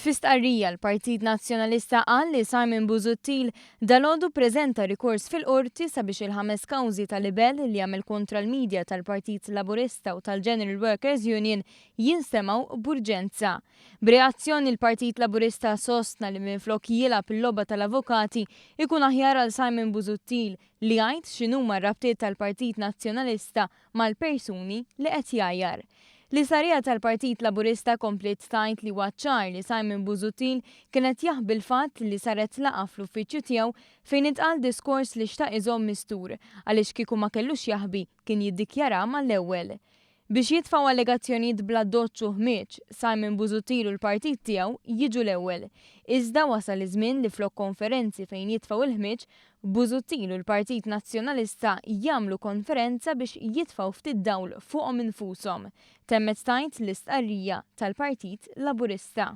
Fi stqarrija l-Partit Nazzjonalista qal li Simon Busuttil dalgħodu ppreżenta rikors fil-Qorti sabiex il-ħames kawżi ta' libell li għamel kontra l-media tal-Partit Laburista u tal-General Workers Union jinstemgħu b'urġenza. B'reazzjoni l-Partit Laburista sostna li minflok jilgħab il-logħba tal-avukati ikun aħjar għal Simon Busuttil li jgħid x'inhuma r-rabtiet tal-Partit Nazzjonalista mal-persuni li qed jgħajjar. L-istqarrija tal-Partit Laburista kompliet tgħid li huwa ċar li Simon Busuttil kien qed jaħbi l-fatt li saret laqgħa fl-uffiċċju tiegħu fejn intqal diskors li xtaq iżomm mistur għaliex kieku ma kellux jaħbi kien jiddikjara mal-ewwel. Biex jitfgħu allegazzjonijiet bl-addoċċ u ħmieġ, Simon Busuttil u l-partit tiegħu jiġu l-ewwel. Iżda wasal iż-żmien li flok konferenzi fejn jitfgħu l-ħmieġ, Busuttil u l-Partit Nazzjonalista jagħmlu konferenza biex jitfgħu ftit dawl fuqhom infushom, temmet tgħid l-istqarrija tal-Partit Laburista.